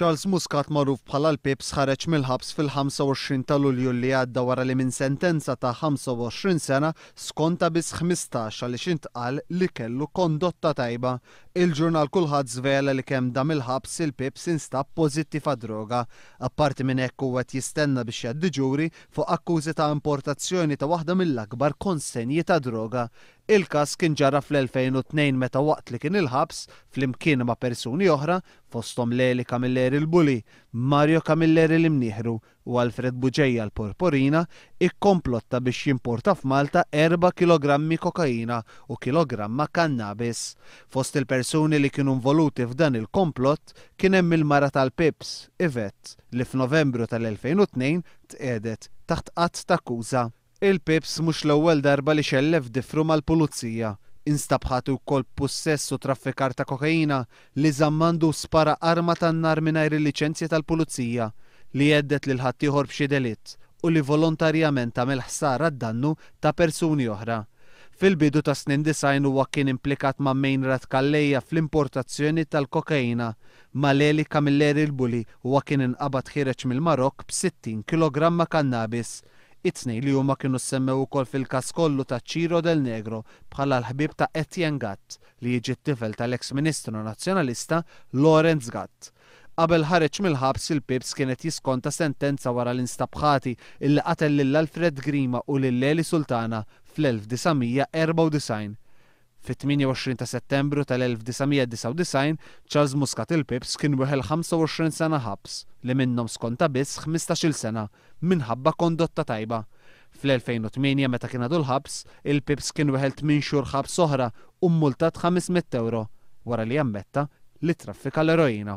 Charles Muscat magħruf bħala l-Pips ħareġ mill-ħabs fil-25 ta' Lulju li għadda wara li minn sentenza ta' 25 sena skonta biss 15 għaliex intqal li kellu kondotta tajba. Il-ġurnal Kullħadd żvela li kemm dam il-ħabs il-Pips instab pożittiv għad-droga. Apparti minn hekk huwa qed jistenna biex jgħaddi ġuri fuq akkużi ta' importazzjoni ta' waħda mill-akbar konsenji ta' droga. Il-każ kien ġara fl-2002 meta waqt li kien il-ħabs, flimkien ma' persuni oħra, fosthom Leli Camilleri l-Bully, Mario Camilleri l-Imnieħru u Alfred Bugeja l-Porporina, ikkomplotta biex jimporta f'Malta erba' kilogrammi kokaina u kilogramma kannabis. Fost il-persuni li kienu involuti f'dan il-komplott kien hemm il-mara tal-Pips, Yvette, li f'Novembru tal-2002 tqiegħdet taħt att t'akkuża. Il-Pips mhux l-ewwel darba li xellef difru mal-pulizija. Instab ħati wkoll b'pussess u traffikar ta' kokaina, li żamm għandu u spara arma tan-nar mingħajr il-liċenzja tal-pulizija, li hedded lil ħaddieħor b'xi delitt u li volontarjament għamel ħsara għad-dannu ta' persuni oħra. Fil-bidu tas-snin 90 huwa kien implikat ma' Meinrad Calleja fl-importazzjoni tal-kokaina. Ma' Leli Camilleri l-Bully huwa kien inqabad ħiereġ mill-Marokk b' 60 kilogramma kannabis. It-tnejn li huma kienu ssemmew ukoll fil-każ kollu ta' Ciro Del Negro bħala l-ħbieb ta' Etienne Gatt, li jiġi t-tifel tal-eks Ministru Nazzjonalista Lawrence Gatt. Qabel ħareġ mill-ħabs il-Pips kien qed jiskonta sentenza wara li nstab ħati illi qatel lil Alfred Grima u lil Leli Sultana fl-1994. Fit-28 ta' Settembru tal-1999, Charles Muscat il-Pips kien weħel 25 sena ħabs, li minnhom skonta biss 15-il sena minħabba kondotta tajba. Fl-2008 meta kien għadu l-ħabs, il-Pips kien weħel tmien xhur ħabs oħra u mmultat 500 ewro wara li ammetta li traffika l-eroina.